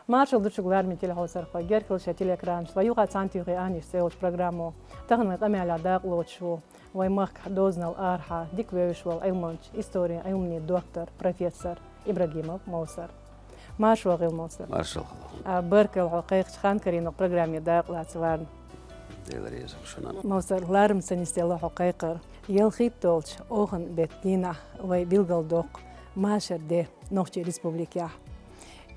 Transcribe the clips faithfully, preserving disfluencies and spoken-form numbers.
Маршал ду шуга, лараме телехьовсархой, герхал шоай телеэкрана чу. Юха цхьана тӀехьа ан ишта цӀи йолча программо. Тахан вай къамаьла дакъа лоацаш ва вай мехка дозанал арахьа дика вевзаш вола Ӏилманча, исторен Ӏилманийн доктор, профессор Ибрагимов Мовсар. Марша воагӀалва, Мовсар. Маршал хилва. А, баркал хьо кхайкхача ханкарийнах программе дакъа лаца варна. Даьла реза хилва шоана. Мовсар, ларам санна йисте ла хьо кхайкхар. ЯлхийтталгӀача охан бетта дийнахьа вай билгалдоаккх машар де Нохчий Республикехь.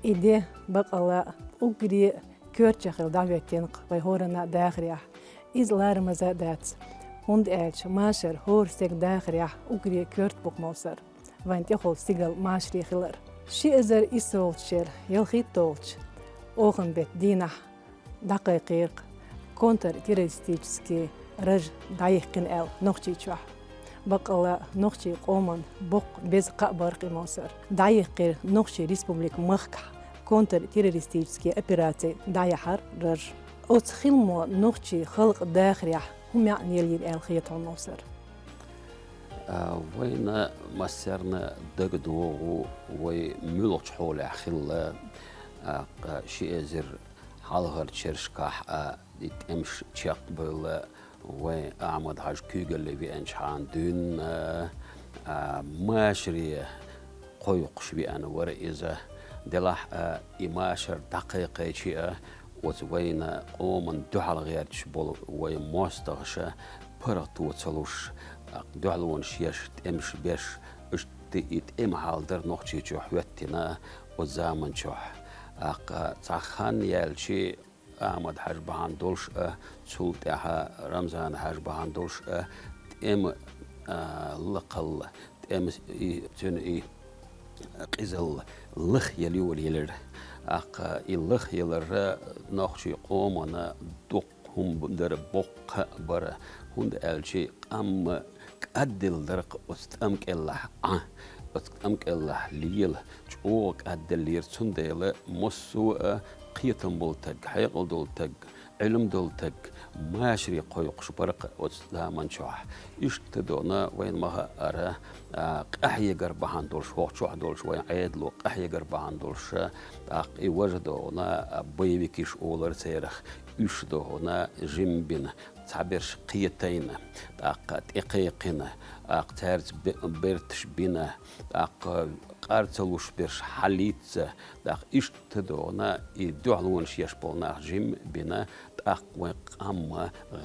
И де бакъалла уггаре коьртача хила дӀахӀоьттинаргда вай хӀоранна дахарехь. Иза ларамаза дац, хӀунда аьлча машар хӀора стеган дахарехь уггаре коьрта бу-кх, Мовсар, вайна тӀехула стигал машаре хилар. Ши эзар иссалгӀача шера ялхийтталгӀача охан бетта дийнахьа дӀакхайкхийра-кх контртеррористически раж дӀайихкина аьлла Нохчийчохь. Бакъалла нохчий къоман боккха беза кхаъ бар-кх и, Мовсар. ДӀайихкира Нохчий Республика махкахь контртеррористически операци дӀаяхьар раж. Оцу хиламо нохчий халкъа дахарехь хӀун маьӀна елира аьлла хета хьуна, Мовсар? А, вайна массарна дагадогӀу вай муьлхача хьолехь хилла, а, кха ши эзар хьалхарчу шерашкахь а, и тӀемаш чекхбевлла, вайн Ахьмад-Хьаьжа куьйгалле веанчахьана дуьйна, а, машаре кхойкхуш веана вара иза. Делахь а, и машар дӀакхайкхийча а, оцу вайна къоманна дуьхьал гӀерташ болу вайн мостагӀаша паргӀато ца луш, а, дуьхьалонаш еш, тӀемаш беш, иштта и тӀеман хьал дара Нохчийчохь хӀоьттина оцу заманчохь. ТӀаккха цхьа хан яьлча, Ахьмад-Хьаьжа бахьана долуш а, цул тӀаьхьа Рамзан-Хьаьжа бахьана долуш а, тӀеман, а, лакхалла, тӀеман и, цуьнан и къизалла лахъелла йолаелира. ТӀаккха и лахъялар нохчий къомана дуккха хӀума дара, боккха а бара, хӀунда аьлча къам кӀадделла дара-кх оцу тӀам кӀелахь Ӏа, оцу тӀам кӀелахь лела, чӀогӀа кӀадделлера, цундела массо а кхетам болу таг, хьекъал долу таг, Ӏилма долу таг машаре кхойкхуш бара-кх оцу заманчохь. Иштта дона вайна ма-хаъара, а, къахьегар бахьана долуш, хӀокху чохь долуш вайн Ӏедало къахьегар бахьана долуш, тӀаккха и важа дона, а, боевикаш олура церах, уьш дона жима бина, цхьаберш кхетийна, тӀаккха тӀекхайкхина, тӀаккха цаьрца бе-, берташ бина, тӀаккха къар ца луш берш хьаллийца, тӀаккха иштта дона и дуьхьалонаш еш болу нах жима бина, тӀаккха вайн къам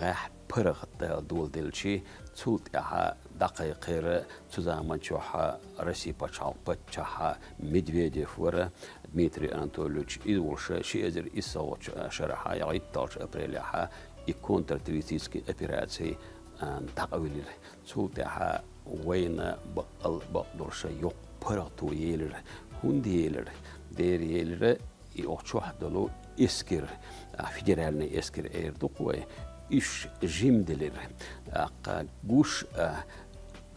гӀехь паргӀатдала доладелча, цул тӀаьхьа дӀакхайкхийра цу заманчохь Россин пачхьалкхан паччахь Медведев вара, Дмитрий Анатольевич, иза волуш ши эзар иссалгӀачу шарахь, ялхийтталгӀачу апрелехь и контртеррористически операци, а, дӀакъевлира. Цул тӀаьхьа вайна бакъал-, бакъдолуш йоккха паргӀато елира. ХӀунда елира? Дера елира, и оха чохь долу эскар, а, федеральный эскар эр ду-кх вай, уьш жима делира. ТӀаккха гуш а,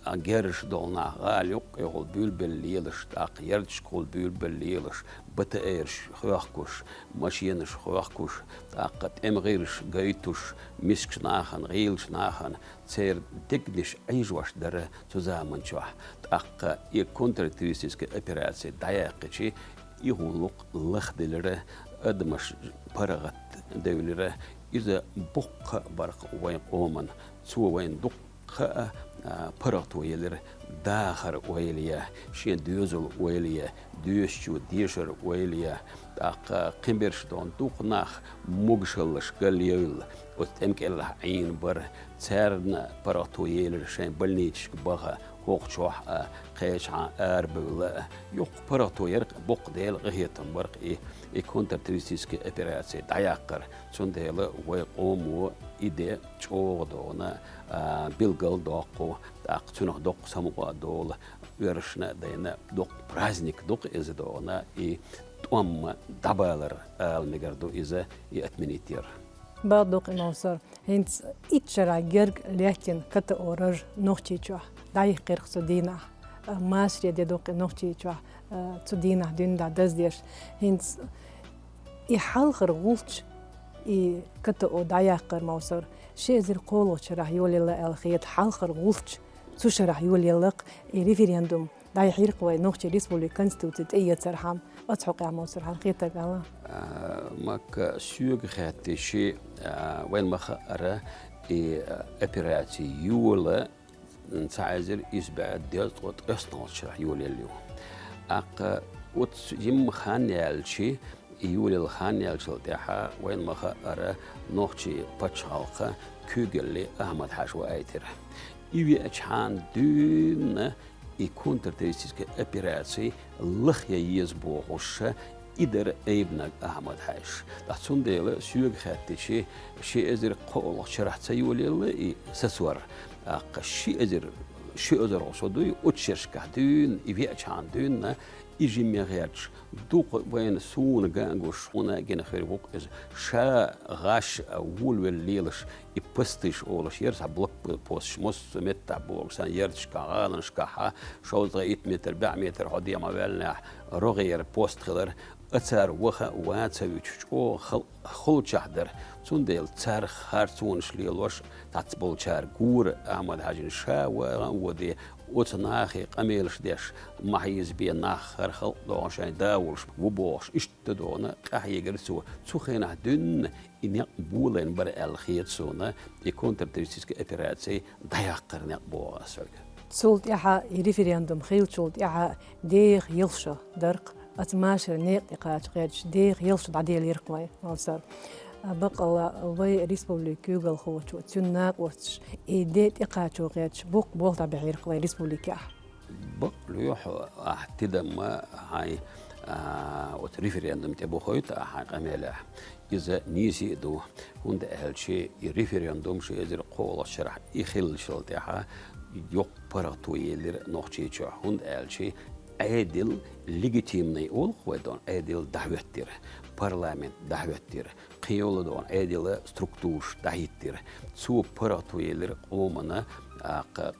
а, герзаш долу нах гӀала юккъехула буьйлабелла лелаш, тӀаккха ярташкахула буьйлабелла лелаш, БТР-ш хоьхкуш, машенаш хоьхкуш, тӀаккха тӀеман гӀирсаш гайтуш, мискачу нахана, гӀийлачу нахана, церан дегнаш Ӏийжош дара цу заманчохь. ТӀаккха и контртеррористическая операци дӀаяьккхича, и гӀуллакх лахделира, адамаш паргӀатдевлира. Иза боккха а бара-кх вайн къоман. Цо вайна дуккха а, а, паргӀато елира, дахар ойла е, шен доьзал ойла е, доьшучо дешар ойла е, тӀаккха кхин берш дона дукха нах могушаллаш галъевлла, оцу тӀем кӀелахь Ӏийна бара, царна паргӀато елира шайн больницашка баха, хӀокху чохь а, кхечахьа арабевлла а, йоккха паргӀато яра-кх, боккха Делан къинхетам бара-кх и, и контртеррористическая операци дӀаяккхар. Цундела вай къомо и де чӀогӀа дона, а, билгал доккху, тӀаккха цунах доккха самукъа а долу, оьршна а дайна доккха праздник ду-кх иза дона, и тӀом дӀабалар ала мегар ду иза, и отменить яр. Бакъ ду-кх, Мовсар, хӀинца итт шарахь герга лаьттина КТО раж Нохчийчохь дӀайихкира-кх цу дийнахь, а, машаре де ду-кх и Нохчийчохь, а, цу дийнахь дуьйна дӀа даздеш. ХӀинца и хьалхара гӀулч, и КТО дӀаяккхар, Мовсар, ши эзар кхоалгӀачу шарахь йолаелла аьлла хета, хьалхара гӀулч цу шарахь йолаелла-кх и референдум, дӀайихьира-кх вай Нохчийн Республикин Конституци тӀеэцархьама, оцу хьокъехь, Мовсар, хьан кхетарг ала? А, Макка, соьга хаьттича, а, вайна ма-хаъара, и, а, операци йола, м, цхьа эзар исс бӀе дезткъа ткъаьсналгӀачу шарахь йолаелла ю. ТӀаккха оцу жимма хан яьлча, и йолаелла хан яьллачул тӀаьхьа вайна ма-хаъара нохчийн пачхьалкхан куьйгалле Ахьмад-Хьаьжа ваийтира. И веачхьана дуьйна и контртеррористическая операци лахъян еза бохуш, и дара айбанарг Ахьмад-Хьаьжас. Ткъа цундела соьга хаьттича, ши эзар кхоалгӀачу шарахь ца йолаелла и сацор. ТӀаккха ши эзар, ши эзар гӀо со дуй, оцу шерашкахь дуьйна, и веачхьана дуьйна, и жимма гӀерташ, дукха вайна, суна ган а гуш, хьуна а гина хир ву-кх иза, ша гӀаш а волавелла лелаш, и постыш олуш яра цхьа блокпосташ, массо а меттахь бохуш санна, ярташкахь, гӀаланашкахь, шовзткъе итт метр, бӀе метр хьо дӀа ма ваьллинехь, рогӀера пост хилар, а цара ваха а, ван а ца вуьтуш, чӀогӀа хал-, халчохь дара. Цундела царах харцонаш лелош, цхьацца болчара гора Ахьмад-Хьаьжина ша вагӀа а воде, оцу нахе къамелаш деш, ма хьийзабе нах, хӀара халкъ догӀу шайн да волуш ву бохуш, иштта догӀу, къахьегара цо. Цу хенахь дуьйна и некъ болийна бара аьлла хета суна, и контртеррористическая операци дӀаяккхара некъ боху ас хьоьга. Цул тӀаьхьа и референдум хиллачул тӀаьхьа деха ялх шо дара-кх, оцу машаран некъа тӀе кхача гӀерташ деха ялх шо дӀаделира-кх вай, Мовсар. Баккъала вай республикан куьйгалхочо, цуьнан накъосташа и де тӀекхачо гӀерташ боккха болх дӀабаьхьира-кх вай республикехь. Бакъ лоьхьу ахь тидам, хьайн, а, оцу референдум тӀе бухуьйту ахь хьайн къамелехь. Иза нийса а ду, хӀунда аьлча и референдум ши эзар кхоалгӀачу шарахь и хиллачул тӀаьхьа йоккха паргӀато елира Нохчийчохь, хӀунда аьлча Ӏедал легитимный олу-кх вай дон, Ӏедал дӀахӀоьттира, парламент дӀахӀоьттира, кхин йолу дон Ӏедала структураш дӀахӀиттира. Цо паргӀато елира къомана, а, кха-,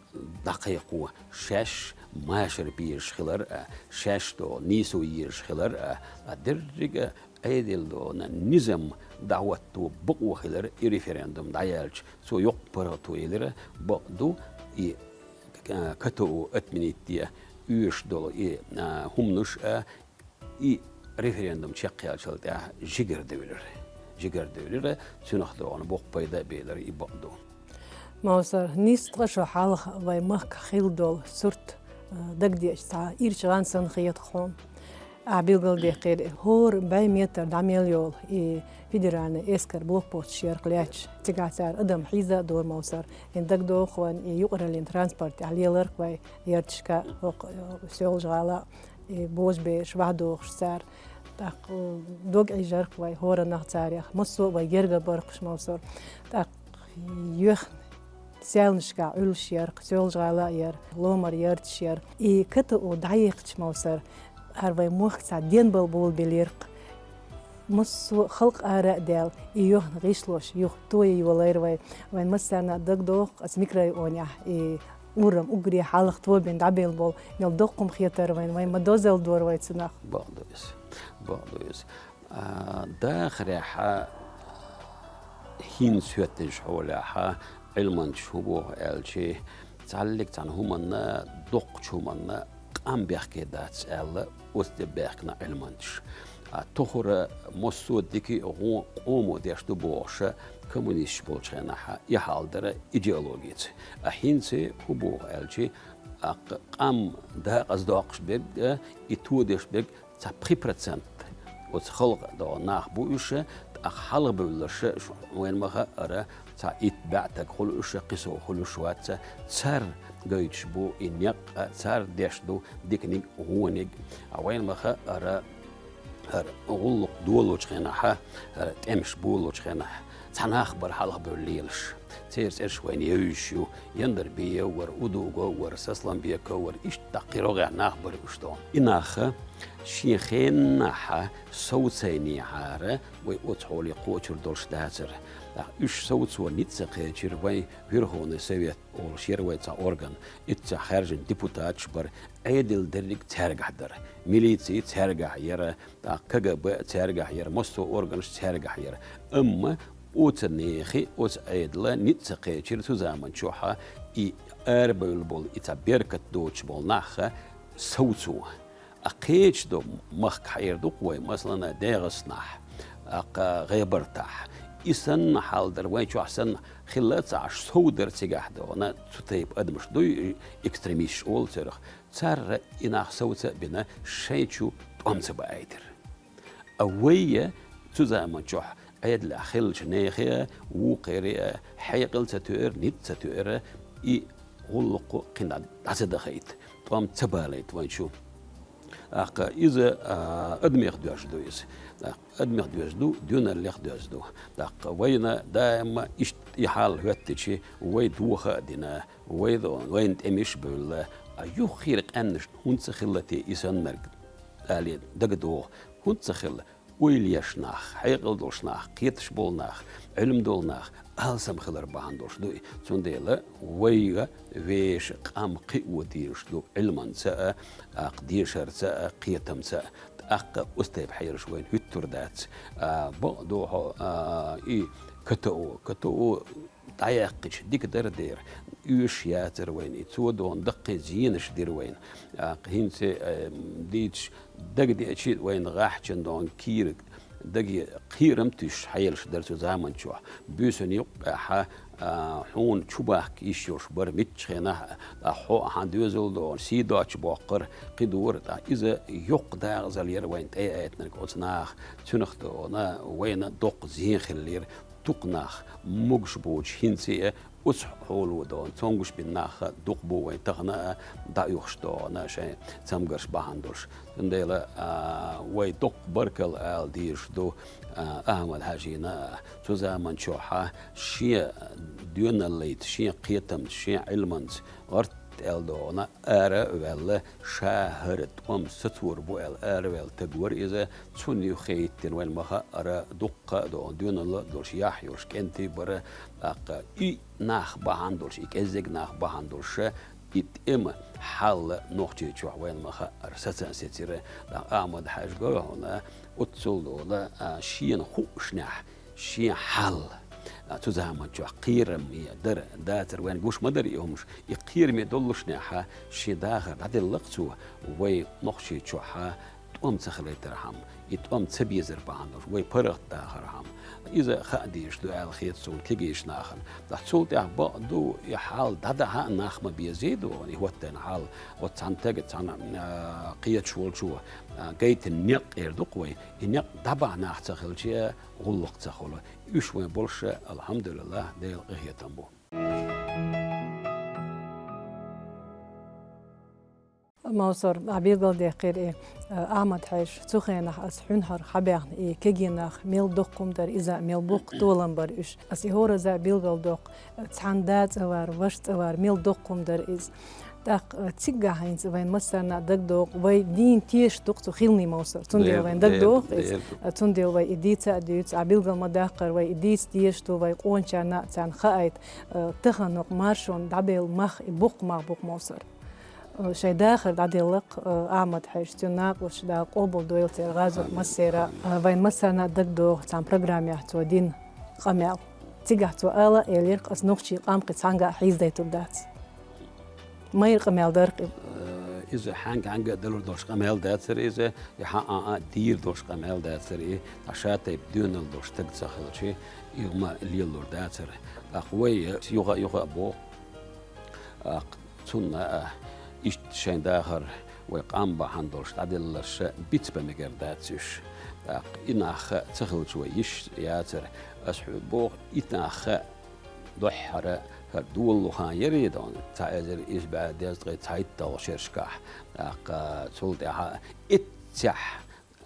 дӀакхайкхо, шаьш машар безаш хилар а, шаьш догӀу нийсо езаш хилар а, а деррига Ӏедал догӀу низам дӀахӀотто бакъо хилар и референдум дӀаяьлча, цо йоккха паргӀато елира, бакъ ду, и, а, КТО отменить де оьшуш долу и, а, хӀуманаш а, и референдум чекхъяьллачул тӀаьхьа жигара девлира. Жигара девлира, цуьнах догӀу боккха пайда а белира, и бакъ ду. Мовсар, нийсса ткъа шо хьалха вай махкахь хилла долу сурт, а, дагадеъча, цхьа ирча гӀан санна хета-кх хьуна. Ахь билгалдаьккхира, хӀора бӀе метр дӀа мел йолу и федеральный эскар блокпосташ яра-кх лаьтташ. Цигахь цара адам хьийза а дора, Мовсар. ХӀинца дагадогӀу-кх вайна и юкъараллин транспорт тӀехь лелара-кх вай ярташка, хӀокху, э, Соьлжа-ГӀала, и божабераш ваьхьа дохуш цара. ТӀаккха, э, дог Ӏийжара-кх вай хӀораннах царех. Массо а вай герга бара-кх уьш, Мовсар. ТӀаккха юьхна Саьлнашкахь Ӏуьллуш яра-кх, Соьлжа-ГӀала а яра, ломара ярташ яра. И КТО дӀаяьккхича, Мовсар, хӀара вай мохк цхьа денбала болабелира-кх. Массо а халкъ ара а даьлла, и юьхна гӀишлош, юха тоя йолийра вай. Вайн массарна а дагадогӀу-кх оцу микрорайонехь и урам уггаре хьалха тобина дӀабелла болу, мел доккха хӀума хетара вайна, вайн ма дозалла дора вай цунах. Бакъ ду иза, бакъ ду иза. А, дахарехь, хӀинца хӀоьттинчу хьолехь, Ӏилманчаш хӀун боху аьлча, цхьаллиг цхьана хӀуманна, доккхачу хӀуманна къам бехке дац аьлла, оцу тӀе баьхкина Ӏилманчаш. А, тохара массо а дика а, гӀо а къомо деш ду бохуша, коммунисташ болчу хенахь и хьал дара идеологица. А хӀинца хӀун боху аьлча, а, къам дакъаза доккхуш берг а, и тодеш берг цхьа пхи процент оцу халкъа догӀу нах бу уьш, тӀаккха хьалхабевлларш, вайна ма-хаъара, цхьа итт бӀе стаг хуьлу уьш, кхин сов хуьлуш вац, цара гойтуш бу и некъ а, цара деш ду диканиг а, вониг а. Вайна ма-хаъара, хӀара гӀуллакх долочу хенахь, хӀара тӀемаш болочу хенахь, цхьа нах бара хьалхабевлла лелаш. Церан цӀераш вайна евзаш ю, Яндарбиев вара, Удугов вара, Сасламбеков вара, иштта кхин рогӀехь нах бара уьш догӀу. И нах шен хенахь совцийнехьара, вай оцу хьоле кхочур долуш дацара. ТӀаккха уьш совцо ницкъ ца кхечира, вайн Верховный Совет олуш яра вай цхьа орган, иццехь хаьржина депутаташ бара, Ӏедал дерриг цаьргахь дара, милици цаьргахь яра, тӀаккха КГБ цаьргахь яра, массо а органаш цаьргахь яра. Амма оцу нехан, оцу Ӏедалан ницкъ ца кхечира цу заманчохь и арабевлла болу, и цхьа беркат доцуш болу нах, совцо. А кхеча до махка хьаэр ду-кх вай, масалан, ДегӀастанахь, а, кха, ГӀебартахь. И санна хьал дар вайн чохь санна хилла а ца Ӏаш, сов дар цигахь догӀна, цу тайпа адамаш дуй, экстремисташ олу царах. Цара и нах совца а бина, шайн чу тӀом ца баийтира. А вай а цу заман чохь Ӏедалехь хиллачу нехе а, вукхаре а хьекъал ца тоьара, ницкъ ца тоьара, и гӀуллакх кхин дӀа, дӀа ца дахийта, тӀом ца балийта вайн чу. ТӀаккха иза, а, адамех доьжна ду иза. ТӀаккха адамех доьжна ду, доьналлех доьжна ду. ТӀаккха вайна даима иштта и хьал хӀоьттичи, вай доха а дина, вай, вайна тӀемаш а бевлла, а юххера къаьмнашна хӀунда ца хилла те и саннарг, алий, дагадогӀу, хӀунда ца хилла? Ойла еш нах, хьекъал долуш нах, кхеташ болу нах, Ӏилма долу нах алсам хилар бахьана долуш ду и. Цундела вайга вешан къам кхио дезаш ду Ӏилманца а, тӀаккха дешарца а, кхетамца а. ТӀаккха оцу тайпа хьелаш вайна хӀуьттур дац. А, бакъ ду хьо, а, и КТО, КТО дӀаяьккхича дика дара дера, оьшуш яцара вайна и, цо догӀна даккхий зенаш дира вайна. А, хӀинца, э, дийцаш дагадеачи вайна гӀахьчан догӀна кийра, даге кхерам туьйсуш хьелаш дара цу заман чохь. Буьйсанна юккъехьа, а, хьуна чу бахка йиш йолуш бара мичча хенахь а, а, хьо а хьан доьзал догӀна, сий доцчу боккхара, кхидора, тӀаккха иза йоккха дагӀазалла яра вайна тӀеэцнарг оцу наха, цуьнах догӀна вайна доккха зен хиллера. Дукха нах могуш боцуш хӀинца а оцу хьоло догӀна, цомгуш бина нах а дукха бу вайн тахана а дӀаоьхуш догӀна шайн цамгарш бахьана долуш. Цундела, а, вай доккха баркалла ала дезаш ду, а, Ахьмад-Хьаьжина а. Цу заман чохьа шен доьналлица, шен кхетамца, шен Ӏилманца гӀарт аьлла догӀна, ара а ваьлла, ша хӀара тӀом сацор бу аьлла, ара ваьлла таг вара иза, цунна юххе йиттина вайн ма-хаъара дуккха а догӀна, доьналла а долуш, яхь йолуш кӀентий бара, тӀаккха и нах бахьана долуш, и кӀеззиг нах бахьана долуш, и тӀема хьал Нохчийчохь вайн ма-хаъара сацан сецира, тӀаккха Ахьмад-Хьаьжа гора хьуна, оццул догӀна, а, шена хуъушнехь, шен хьал, а, цу заман чохь кхераме дара, дацара, вайн гуш ма дара и хӀумаш. И кхераме доллушнехьа, шен дахар дӀаделла-кх цо, вай Нохчийчохьа тӀом ца хилийтархьама, и тӀом ца безар бахьана долуш, вай паргӀат дахархьама. Иза хаа дезаш ду аьлла хета суна кегийчу нахана. Ткъа цул тӀаьхьа бакъ ду, и хьал дӀадахьа а нах ма безий ду, и хӀоттийна хьал. Оцу цхьана тага, цхьана, а, кхеташ волчо, а, гайтина некъ эр ду-кх вай. И некъ дӀабахьа нах ца хилча, гӀуллакх ца хуьлу. Уьш вайн болуш, алхьамдулиллахӀ, Делан къинхетам бу. Мовсар, ахь билгалдаьккхира и, а, Ахьмад-Хьаьжа, цу хенахь аса хьуьнхьара хьабаьхна и кегий нах мел доккха хӀума дара, иза мел боккха толам бара уьш. Аса и хӀоразза билгалдоккху, цхьана да цӀа вар, ваша цӀа вар, мел доккха хӀума дара иза. ТӀаккха, а, цигахь хӀинца вайн массарна а дагадогӀу, вай дийна тешаш ду-кх цу хиламан, Мовсар. Цундела вайн дагадогӀу иза. Дера. А, цундела вай и дийца а дуьйцу, а билгал ма-даккхара, вай и дийца дезаш ду, вай къоначарна а царна хаийта, а, тахана хӀокху маршонна дӀабелла мах, и боккха мах бу-кх, Мовсар. А, шайн дахар дӀаделла-кх, а, Ахьмад-Хьаьжас, цуьнан накъосташа Дала къобалдойла церан гӀазот массеран а. А, вайн массарна а дагадогӀу цхьана программехь цо дина къамел. Цигахь цо ала а элира-кх, аса нохчийн къам кхин цхьаьнгга а хьийзадайтур дац. Майра къамел дара-кх и? Э, иза хьаьнга-хьаьнга а далур долуш къамел дацара иза, и хьан а, а дийр долуш къамел дацара и, ткъа ша тайпа доьналла долуш стаг ца хилча, и хӀума лелалур дацара. ТӀаккха вай, э, юха а, юха а боху, тӀаккха цунна а, иштта шайн дахар вай къам бахьана долуш дӀаделларш биц бан мегар дац уьш. ТӀаккха и нах ца хилча вай йиш яцара. Аса хьоьга боху, и нах дуьххьара хӀара долалу хан яра и, цхьа эзар исс бӀе дезткъе цхьайтталгӀачу шерашкахь, тӀаккха цул тӀаьхьа эццехь,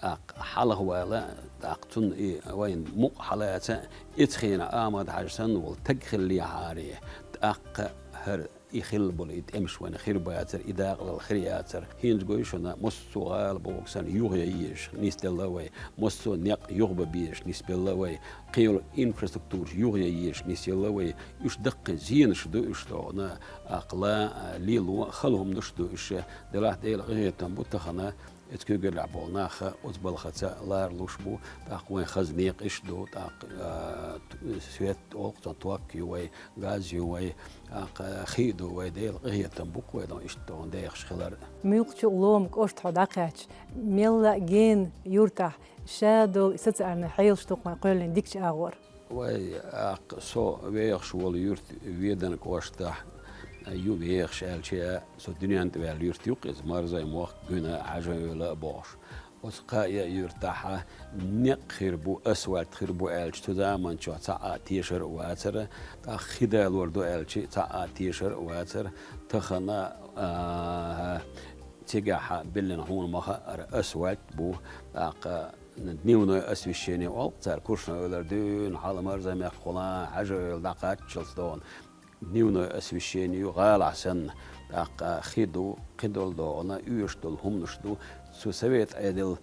тӀаккха хьалха вала, тӀаккха цунна и вайна мукъа хьалаца, эцу хенахь Ахьмад-Хьаьжа санна волу таг хиллехьара, тӀаккха хӀара и хилла болу и тӀемаш вайна хир бацара, и дакъалла хир яцара. ХӀинца гой шуна, массо а гӀала боху санна юхаян езаш нисделла вай, массо а некъ юхабан безаш нисбелла вай, кхин йолу инфраструктураш юхаян езаш нисъелла вай, уьш даккхий зенаш ду уьш догӀна, тӀаккха ла, лело хала хӀуманаш ду уьш. Делахь Делан къинхетам бу тахана, Эцу куьйгаллехь болу нах оцу балхаца ларалуш бу, тӀаккха вайн хаза некъаш ду, тӀаккха, а, т-, свет олу цунах, ток ю вай, газ ю вай, тӀаккха хи ду вай, Делан къинхетам бу-кх вай, дон иштта дон дехаш хилар. Муьлххачу а лома кӀоштахь хьо дӀакхаьчча, мелла а гена юьртахь ша долу и социальни хьелаш ду-кх вайн кхоьллина дикачу агӀор. Вай, тӀаккха со вехаш волу юрт Веданан кӀоштахь ю вехаш аьлча, со дуьнен тӀе ваьлла юрт ю-кх иза, Марзайн мохк, Гуьна, Хьажа-Эвла а бохуш. Оцу кхаа юьртахь некъ хир бу, асфальт хир бу аьлча, цу заманчохь цхьа а тешар а вацара, тӀаккха хи далор ду аьлча, цхьа а тешар а вацара. Тахана, а, цигахь биллина хьуна ма-хаъара, асфальт бу, тӀаккха дневное освещение олу-кх цара, Куршна-Эвлара дуьйна хьала Марза-Мехкахула, Хьажа-Эвла дӀакхаччалц догӀу дневное освещение ю гӀалахь санна, тӀаккха хи ду, кхидолу догӀу, оьшуш долу хӀуманаш ду. Цу совет Ӏедал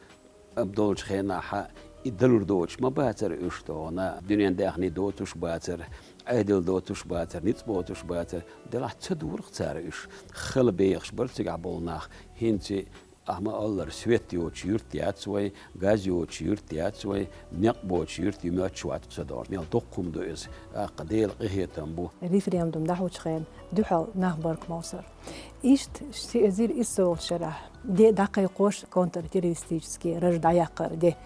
долчу хенахь и далур доцуш ма бацара уьш догӀу, дуьнен даьхни доцуш бацара, Ӏедал доцуш бацара, ницкъ боцуш бацара, делахь ца дора-кх цара уьш. Хала бехаш бара цигахь болу нах, хӀинца Ахьа ма-аллара, свет йоцуш юрт яц вай, газ йоцуш юрт яц вай, некъ боцуш юрт ю моьттуш вац-кх со догӀу. Мел доккха хӀума ду иза, тӀаккха Делан къинхетам бу. Референдум дӀахьочу хенахь дуьхьал нах бара-кх, Мовсар. Иштта ши эзар иссалгӀачу шарахь де дӀакхайкхош контртеррористический раж дӀаяккхар де.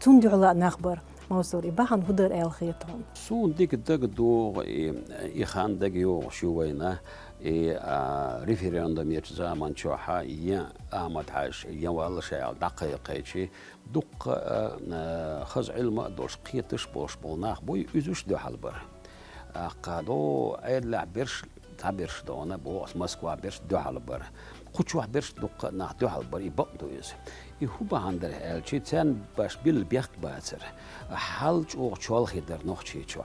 Цунна дуьхьал а нах бара. Мовсар, и бахьана хӀун дара аьлла хета хьуна? Суна дика дагадогӀу и, и хан дагайогӀуш ю вайна, и, а, референдум ечу заман чохь а, я Ахьмад-Хьаьжа, я валла ша аьлла дӀакхайкхийча, дуккха а, а, хаза Ӏилма а долуш, кхеташ а болуш болу нах буй, уьш уьш дуьхьал бара. ТӀаккха до Ӏедалехь берш, цхьаберш дона, боху аса, Москва берш дуьхьал бара. Кху чохь берш дуккха а нах дуьхьал бара, и бакъ ду иза. И хӀун бахьана дара аьлча, царна баш билла бехк бацара. Хьал чӀогӀа чолхе дара Нохчийчохь.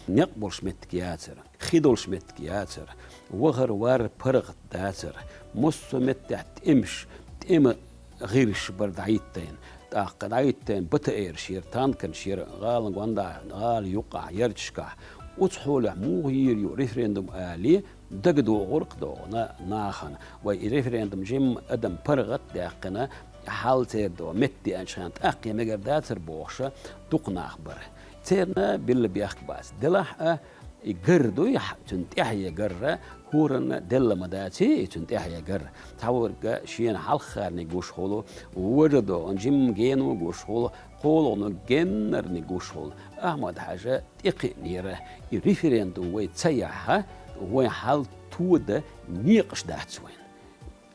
Некъ болуш меттиг яцара, хи долуш меттиг яцара, вахар-вар паргӀат дацара, массо а меттехь тӀемаш, тӀеман гӀирсаш бара дӀахӀиттийна. ТӀаккха дӀахӀиттийна БТР-ш яра, танкаш яра, гӀалан гондахь, гӀала юккъехь, ярташкахь. Оцу хьолехь муха йийр ю референдум алий, дагадогӀура-кх догӀу нахана. Вай и референдум жимма адам паргӀат а даьккхина, хьал церан догӀу меттадеанчу хенахь тӀаккха мегар дацара бохуш, дукха нах бара. Церан билла бехк бац. Делахь а, и гар дуй, цуьнан тӀаьхье гар, хӀоранна делла ма даций и цуьнан тӀаьхье гар. Цхьаверг шена хьалхарниг гуш хуьлу, вожа догӀу жимма гено гуш хуьлу, кхоалгӀаниг геннарниг гуш хуьлу. Ахьмад-Хьаьжа тӀекхиънера, и референдум вай ца яхь, вайн хьал тодан некъаш дац вайна.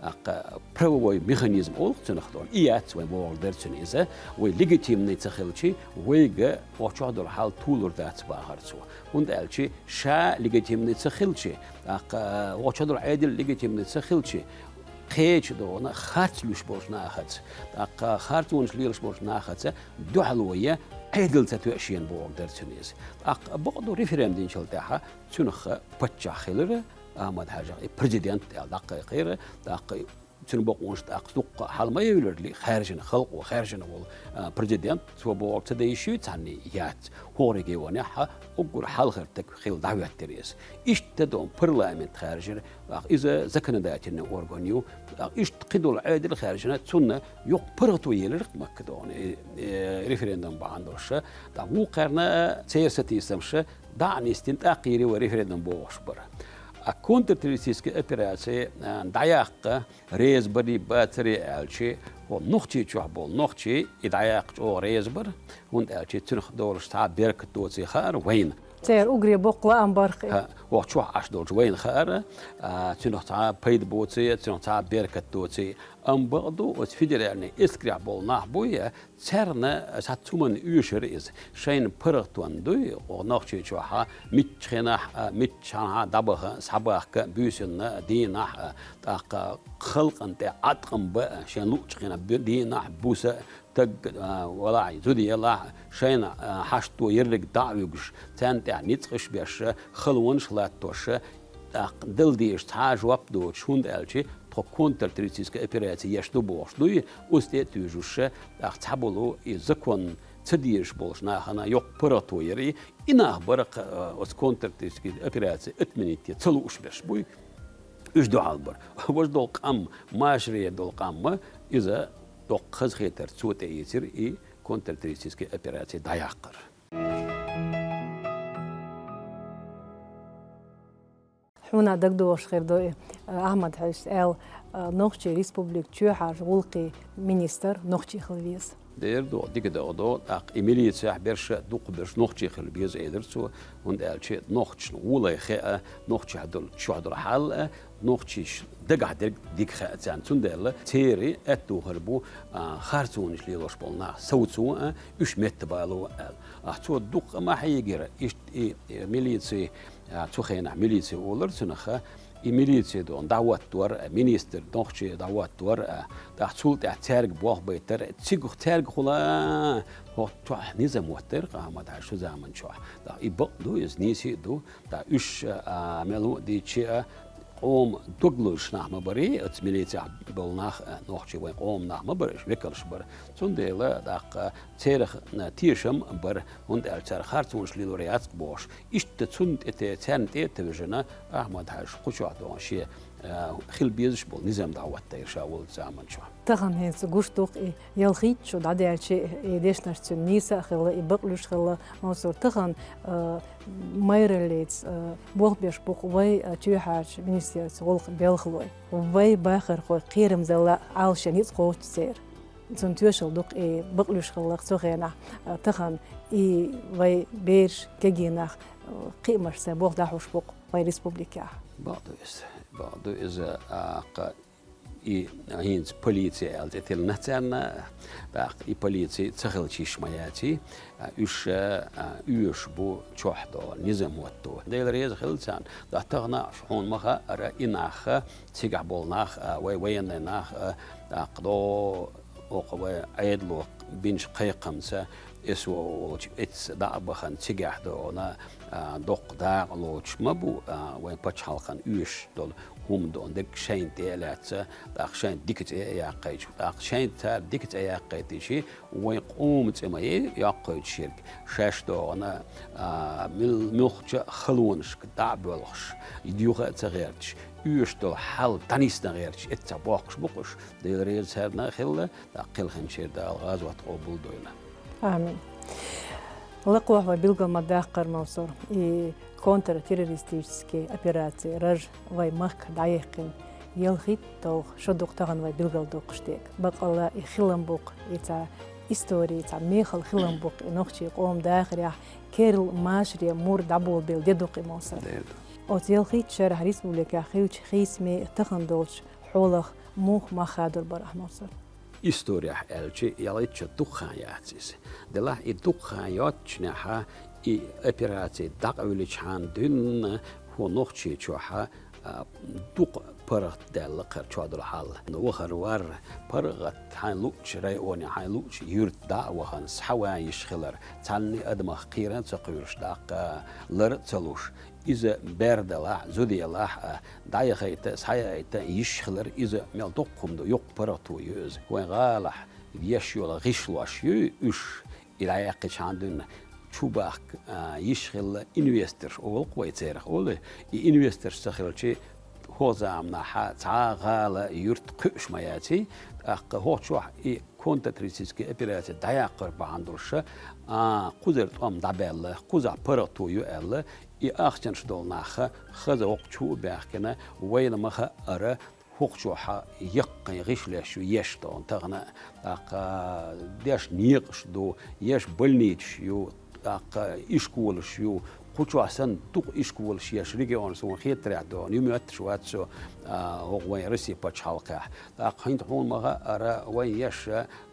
ТӀаккха правовой механизм олу-кх цунах дона. И яц вайн бохург дара цуьнан иза. Вай легитимный ца хилча, вайга оцу чохь долу хьал толур дац бахара цо. ХӀунда аьлча ша легитимный ца хилча, тӀаккха оцу чохь долу Ӏедал легитимный ца хилча, кхечу дона харц луьйш болчу нахаца, тӀаккха харцонаш лелаш болчу нахаца дуьхьало ян Ӏедал ца тоьа шена бохург дара цуьнан иза. ТӀаккха бакъ ду, референдум динчул тӀаьхьа цуьнах паччахь хилира, Ахьмад-Хьаьжах и президент аьлла дӀакхайкхийра, тӀаккха и цуьнан бакъонаш тӀаккха дуккха хьала ма евлира, хаьржина, халкъо хаьржина волу, а, президент, цо бохург ца дайша юй цхьанний, яц. ХӀора регионехь а уггар хьалхара стаг хилла дӀахӀоьттира иза. Иштта дона парламент хаьржира, тӀаккха иза законодательный орган ю, тӀаккха иштта кхидолу Ӏедал хаьржина, цунна йоккха паргӀато елира-кх Македоне, э, э, референдум бахьана долуш. ТӀаккха вукхарна церан сатийсамаш дӀа а нисдина, тӀаккха йийр ю вай референдум бохуш бара. А контртеррористическая операция, а, дӀаяккха реза барий, бацарий аьлча, хӀо Нохчийчохь болу нохчий и дӀаяккха чӀогӀа реза бара, хӀунда аьлча цуьнах долуш цхьа а беркат доций хаьара вайна. Церан уггаре боккха лаам бара-кх и. ХӀа, хӀо чохь Ӏаш долчу вайна хаьара, а, цуьнах цхьа а пайда боций, цуьнах цхьа а беркат доций. Амма бакъ ду, оцу федеральный эскарехь болу нах буй, царна схьа цу хӀуманна оьшура иза. Шайна паргӀатонна дуй, оха Нохчийчохь а, миччу хенахь а, миччахьа а дӀабаха, схьабахка, буьйсанна, дийнахь а, тӀаккха халкъана тӀе Ӏаткъам бан, шен луъучу хенахь бу-, дийнахь, буса, таг, а, валахь, зуда елахь, шайна, а, хьашто ерриг дӀа а вуьгуш, царна тӀехь ницкъаш беш, халонаш латтош, тӀаккха дала дезаш цхьа а жоп доцуш, хӀунда аьлча тхо контртеррористическая операция еш ду бохуш дуй, оцу тӀе а туьйжуш, тӀаккха цхьаболу и закон ца дезаш болчу нахана йоккха паргӀато яра, и нах бара-кх, а, оцу контртеррористическая операция отменить ца лууш берш буй. Уьш дуьхьал бара. Важа долу къам, машаре долу къам, иза доккха хазахетар цо тӀеийцира и контртеррористический операци дӀаяккхар. Хьуна дагадогӀуш хир ду и, Ахьмад-Хьаьжас аьлла, Нохчийн Республика чоьхьарчу гӀуллакхийн министр нохчи хила веза. Дера ду, дика дагадогӀу, тӀаккха и милицехь берш а, дукха берш нохчи хила беза, элира цо, хӀунда аьлча нохчашна гӀоле хаьа, нохчех долу, чохь долу хьал а, нохчийн дагахь дерг дика хаьа царна. Цундела церан аьтто хир бу, а, харцонаш лелош болу нах совцо а, уьш меттабало а аьлла. Ахьа цо дукха ма хьегира, иштта и, и милици, а, цу хенахь милици олура цунах, и милици дона дӀахӀоттор а, министр нохчи дӀахӀоттор а, тӀаккха цул тӀаьхьа цаьрга болх байтар а, цигахь цаьргахула, хӀокху чохь низам хӀоттайра, Ахьмад-Хьаьжа, шу заман чохь. ТӀаккха и бакъ ду иза, нийса а ду. ТӀаккха уьш, а, мел хӀун а дийцича а, къоман дог лозуш нах ма барий, оцу милицехь болу нах а, нохчий вайн къоман нах ма бара, уьш векалш бара. Цундела, тӀаккха церах, а, тешам бара, хӀунда аьлча цара харцонаш лелор яц-кх бохуш. Иштта цунна тӀе те-, царна тӀе а тевжина, Ахьмад-Хьаьжас кху чохь дона шен, а, хила безаш болу низам дӀахӀоттайра ша волчу заман чохь. Тахана хӀинца гуш ду-кх и, ялхитта шу дӀадаьлча, и дешнаш цуьнан нийса а хилла, и бакълуьйш хилла, Мансур, тахана, а, майраллица, а, болх беш бу-кх вай, а, чоьхьарчу министерстван гӀуллакхийн белхалой. Вай бахархой кхерамзалла Ӏалашъян ницкъ кхочу церан. Цунна тоьшалла ду-кх и бакълуьйш хилла-кх цу хенахь, а, тахана и вай бераш, кегий нах, а, кхиамашца болх дӀахьош бу-кх вайн республикехь. Бакъ ду иза, бакъ ду иза, а, кха, и хӀинца полици аьлла тӀе тиллина царна, тӀаккха и полици ца хилча йиш ма яций, а, уьш, а, оьшуш бу чохь дона низам хӀотто. Дела реза хила царна, ткъа тахана хьуна ма хаьара, и нах, цигахь болу нах, а, вай военный нах, а, тӀаккха до, оха вай Ӏедало бинчу кхайкхамца, эсо волчу эцца дӀа а бахана, цигахь дона, а, доккха дакъа лоцуш ма бу, а, вайн пачхьалкхан оьшуш долу хӀума дона дерг шайна тӀе а лаьцна, тӀаккха шайна дика цӀе а яккхийтича, тӀаккха шайна цара дика цӀе яккхийтича, вайн къоман цӀе ма яй йоккхуьйтуш ерг, шаьш дона, а, мил-, муьлххачу а халонашка дӀа а боьлхуш, юха а ца гӀерташ, оьшуш долу хьал дӀанисдан гӀерташ, эццахь бохкуш бу-кх уьш. Дела реза царна а хилла, тӀаккха кхелхинчеран Дала гӀазот къобалдойла. Амин. Лакхахь вай билгал ма даккхара, Мансур, и контртеррористический операци раж вай махкахь дӀаяьккхина ялхитталгӀа шу ду-кх тахана вай билгалдоккхуш дерг. Баккъалла и хилам бу-кх, и цхьа истори, цхьа мехала хилам бу-кх, и нохчийн къоман дахарехь керла машаре мур дӀаболабелла де ду-кх и, Мансур. Де ду. Оцу ялхитта шарахь республикехь хиллачу хийцамийн а, тахана долчу хьолах муха мах хадор бара ахь, Мансур? Историяхь аьлча, ялхитта шо дукха хан яц иза. Делахь и дукха хан йоццушехь, и операци дӀакъевличхьана дуьйна хӀокху Нохчийчохь, а, дукха паргӀат даьлла кхара чохь долу хьал. Вахар вар паргӀат хьайн луъучу районе, хьайн луъучу юьрта дӀа а вахана, схьаван йиш хилар, цхьанне адамах кхеран а ца кхуьйлуш, даккха лар а ца луш, иза бер далахь а, зуда ялахь а, дӀаяхийта, схьаяийта йиш хилар, иза мел доккха хӀума ду, йоккха паргӀато ю иза. Вайн гӀалахь еш йолу гӀишлош ю уьш, и дӀаяьккхичхьана дуьйна чубахка, а, йиш хилла инвесторш олу-кх вай церах, олий. И инвесторш ца хилча, хӀокху заманахь цхьа а гӀала, юрт кхуьуш ма яций, тӀаккха хӀокху чохь и контртеррористическая операция дӀаяккхар бахьана долуш, а, кхузара тӀом дӀабаьлла, кхузахь паргӀато ю аьлла, и ахчанаш долу нах хаза воккхачу а баьхкина, вайна ма хаьара, хӀокху чохь яккхий гӀишлош ю еш дона тахана, тӀаккха деш некъаш ду, еш больницаш ю, тӀаккха ишколаш ю, кху чохь санна дукха ишколаш еш регионаш, суна хетарехь дона, ю моьттуш вац со, а, хӀокху вайн Россия пачхьалкхехь. ТӀаккха хӀинца хьуна ма хаьара, вайн еш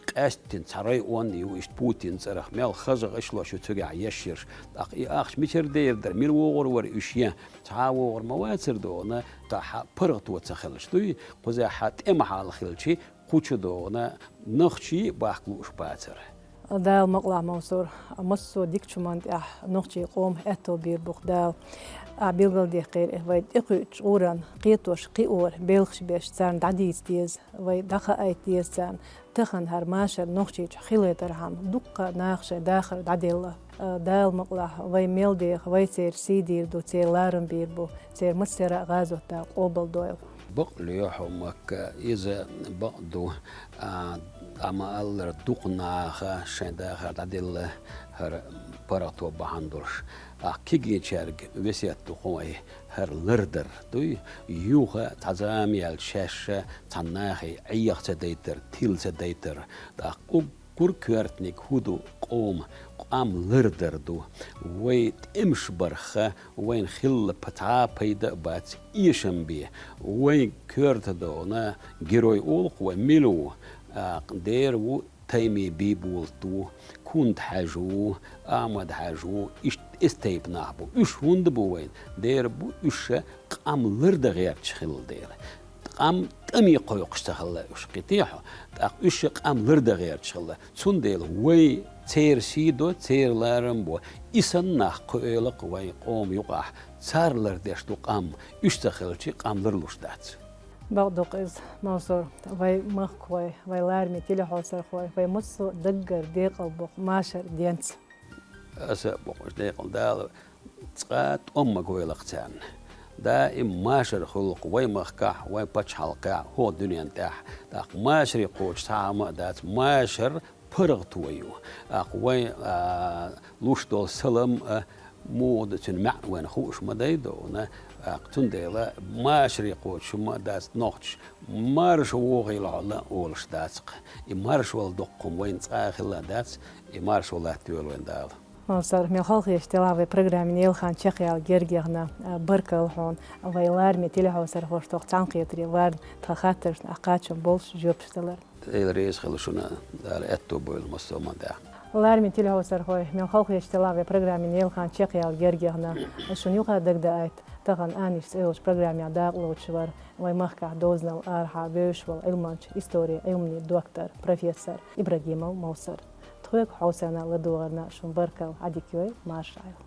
къаьсттина цхьа район ю, иштта Путин цӀарах, мел хаза гӀишлош ю цигахь еш ерш. ТӀаккха и ахча мичара дер дара, мила вогӀур вара уьш, я цхьа а вогӀур ма вацара дона, тӀаккха паргӀато ца хилча дуй, кхузахь тӀеман хьал хилча, кху чу дона, нохчий а бахка лууш бацара. Дала мукъалахь, Мансур, массо а дикачу хӀуманна тӀехь нохчийн къомах аьтто бийр бу-кх Дала. Ахь билгалдаьккхира, вай тӀекхуьучу гӀуран кхетош кхиор белхаш беш, царна дӀадийца деза, вай дӀахаийта деза царна. Тахана хӀара машар Нохчийчохь хилийтархьама, дуккха а наха шайн дахар дӀаделла. Дала мукъалахь, вай мел деха, вай церан сий дийр ду, церан ларам бийр бу, церан массеран а гӀазот Дала къобалдойла. Бакъ лоьхьу, Макка, иза бакъ ду, а, дӀа ма-аллара, дукха наха шайн дахар дӀадилла хӀара паргӀато бахьан долуш. ТӀаккха кегийчаьрга весет ду кху вай хӀара лардар дуй, юха цхьа зама яьлча шаьш цхьана нахе Ӏеха ца дайтар, тила ца дайтар. ТӀаккха уг- гур коьртаниг хӀун ду, къома, къам лардар ду. Вай тӀемаш барх, вайна хилла па-, цхьа а пайда а бац, эшам бе. Вайн коьрта дона герой олу-кх вай мила ву, а, дера ву, Тайми Бийболат ву, Кунта-Хьаьжа ву, Ахьмад-Хьаьжа ву, иштта эс тайпа нах бу. Уьш хӀунда бу вайна? Дера бу уьш ша къам лардан гӀерташ хилла дела. Къам тӀаме кхойкхуш ца хилла уьш, кхетий хьо, тӀаккха уьш ша къам лардан гӀерташ хилла. Цундела вай церан сий до, церан ларам бо. И санна нах кхоьлу-кх вайн къоман юкъахь, цара лардеш ду къам. Уьш ца хилча, къам ларлуш дац. Бакъ ду-кх иза, Мансур, вай махкахой, вай лараме телехьовсархой, вай массо а даггара декъал боккху машар денца. Аса а бохуш, декъала Дала цкъа тӀом ма гойла-кх царна. Даим машар хуьлу-кх вай махкахь, вай пачхьалкхехь, хӀокху дуьнен тӀехь. ТӀаккха машаре кхочуш цхьа хӀума а дац, машар паргӀато ю. ТӀаккха вай, а, луш долу салам а, муха ду цуьнан маьӀна вайна хууш ма дай дона. ТӀаккха цундела машаре кхочуш хӀума а дац, нохчаша марша вогӀийла хьо лан олуш дац-кх. И маршалла доккху хӀума вайна цкъа а хилла дац, и маршалла латтайойла вайна Дала. Мансур, мел халахеташ делахь вай программин елхан чекхъяла герга яхна, а, баркалла хьуна, вай лараме телехьовсархошна тхох цхьаьнакхетаре варна, тхан хаттаршна ахь кхачам болуш жоьпаш далар. Дела реза хуьлда шуна, Дала аьтто бойла массо а хӀуманна тӀехь. Лараме телехьовсархой, мел халахеташ делахь вай программин елхан чекхъяла герга яхна, шуна юха дагадаийта, тахана «Анниш» цӀе йолчу программехь дакъалоцуш вара вай махкахь дозанал арахьа вевзаш волу Ӏилманча, историн Ӏилманийн доктор, профессор Ибрагимов Мовсар. Тхоьга хьовсарна, ладогӀарна шуна баркалла, Ӏадика йойла, марша Ӏайла.